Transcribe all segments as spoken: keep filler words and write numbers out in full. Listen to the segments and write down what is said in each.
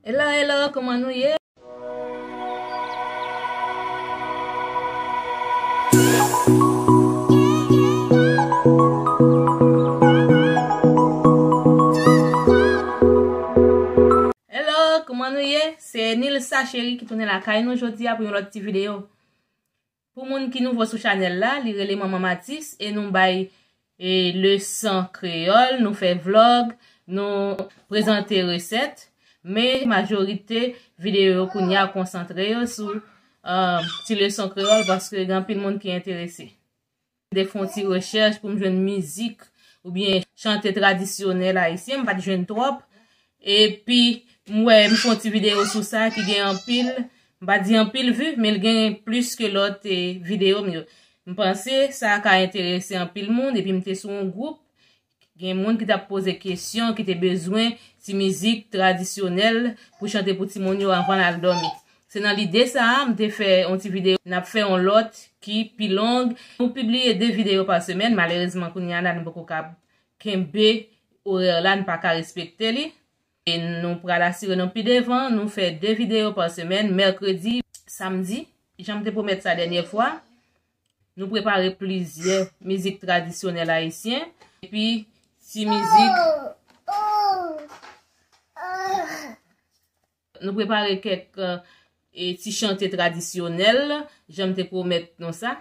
Hello, hello, kòman nou ye? Hello, kòman nou ye? Se Nilsa Cherie ki tounen lakay nou jodi a pou yon lòt ti videyo. Pou moun ki nouvo sou chanèl la, li rele Manman Matis e nou bay e leson kreyòl, nou fè vlòg, nou prezante resèt, men majorite videyo yo kounye a konsantre yo sou, um, ti leson kreyòl paske gen anpil moun ki enterese. M te fè yon ti rechèch pou m jwenn mizik oubyen chante tradisyonèl ayisyen, m pa t jwenn twòp. Epi, m wè, m fè yon ti videyo sou sa ki gen anpil, m pa di anpil vi, men l gen plis ke lòt, eh, videyo m yo. M panse sa ka enterese anpil moun, epi m te sou yon gwoup, gen moun ki t ap poze kesyon, ki te bezwen ti mizik tradisyonèl pou chante pou timoun yo anvan l al dòmi. Se nan lide sa a, m te fè yon ti videyo, n ap fè yon lòt ki pi long. Nou pibliye de videyo pa semèn, malerezman, kounye a la, nou poko ka kenbe orè la, n pa ka respekte li. E nou pral asire nou pi devan, nou fè de videyo pa semèn, mèkredi, samdi, jan m te pwomèt sa dènyè fwa. Nou prepare plizyè mizik tradisyonèl ayisyen, epi ti mizik, nou prepare kèk, eh, e ti chante tradisyonèl, jan m te pwomèt nou sa.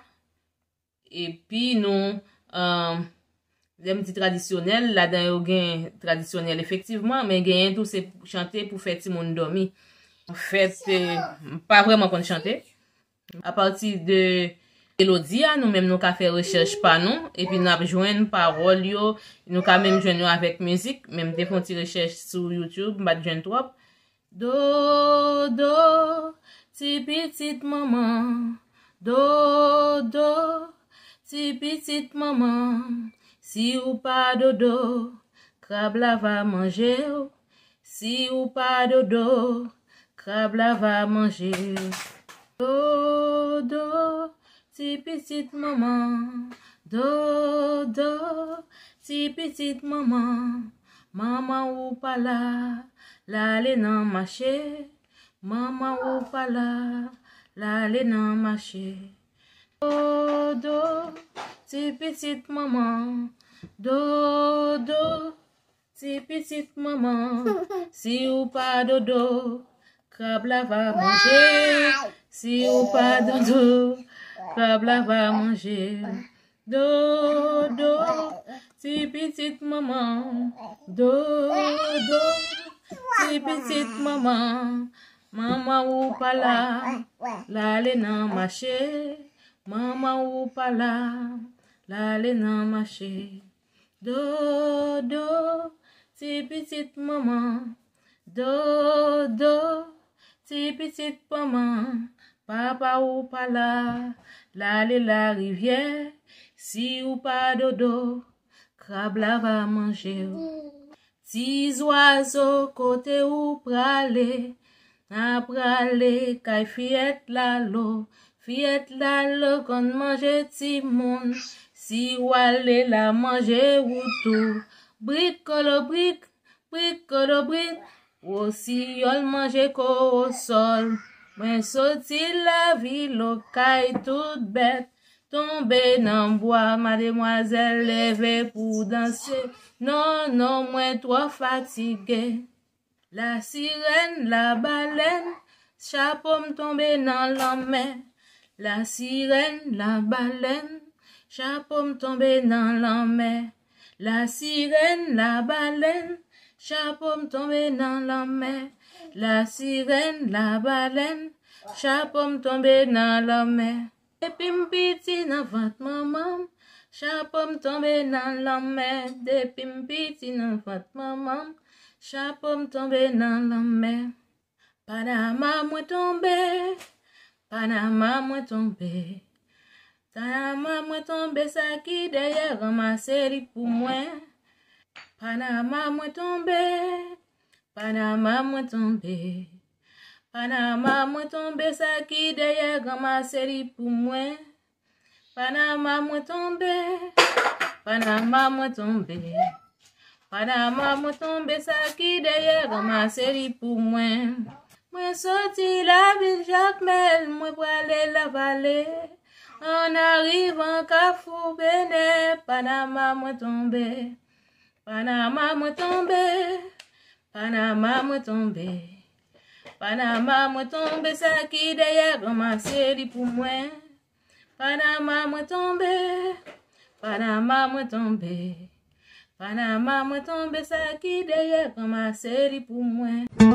Epi nou, eh, lè m di tradisyonèl, ladan yo gen tradisyonèl efektivman, men genyen tou se chante pou fè timoun dòmi. Anfèt, eh, m pa vrèman konn chante. Apati de melodi a, nou menm nou ka fè rechèch pa nou, epi n ap jwenn pawòl yo, nou ka menm jwenn yo avèk mizik, men m te fè yon ti rechèch sou YouTube, m pa t jwenn twòp. Dodo, ti pitit manman, dodo, ti pitit manman, si ou pa dodo, krab la va manje w, si ou pa dodo, krab la va manje w. Dodo, ti pitit manman, dodo, ti pitit manman, manman ou pa la, l ale nan mache, manman ou pa la, l ale nan mache. Dodo, ti pitit manman, dodo, ti pitit manman, si ou pa dodo, krab la va manje. Si ou pa dodo, krab la va manje. Dodo, ti pitit manman, dodo, ti pitit manman, manman ou pa la, l ale nan mache, manman ou pa la, l ale nan mache. Dodo, ti pitit manman, dodo, ti pitit manman, papa ou pa la, l ale larivyè, si ou pa dodo, krab la va manje w. Ti zwazo, kote ou prale? N a prale kay fiyèt lalo. Fiyèt lalo konn manje timoun. Si w ale, l a manje ou tou. Brik kolo brik, brik kolo brik. Wosiyòl manje kowosòl. Mwen soti lavil Okay tout bèt tonbe nan bwa, mademwazèl leve pou danse. Non, non, mwen twò fatige. Lasirèn, labalèn, chapo m tonbe nan lanmè. Lasirèn, labalèn, chapo m tonbe nan lanmè. Lasirèn, labalèn, chapo m tonbe nan lanmè. Lasirèn, labalèn, chapo m tonbe nan lanmè. Depi m piti nan vant manman m, chapo m tonbe nan lanmè. Depi m piti nan vant manman m, chapo m tonbe nan lanmè. Panama mwen tonbe, Panama mwen tonbe. Panama mwen tonbe, sa ki dèyè ranmase li pou mwen. Panama mwen tonbe, Panama mwen tonbe. Panama mwen tonbe, sa ki dèyè ranmase li pou mwen. Panama mwen tonbe, Panama mwen tonbe. Panama mwen tonbe, sa ki dèyè ranmase li pou mwen. Mwen soti lavil Jakmèl, mwen prale Lavale. An arivan Kafou Benè, Panama mwen tonbe. Panama mwen tonbe, Panama mwen tonbe. Panama mwen tonbe, sa ki dèyè ranmase li pou mwen. Panama mwen tonbe, Panama mwen tonbe. Panama mwen tonbe, sa ki dèyè ranmase li pou mwen.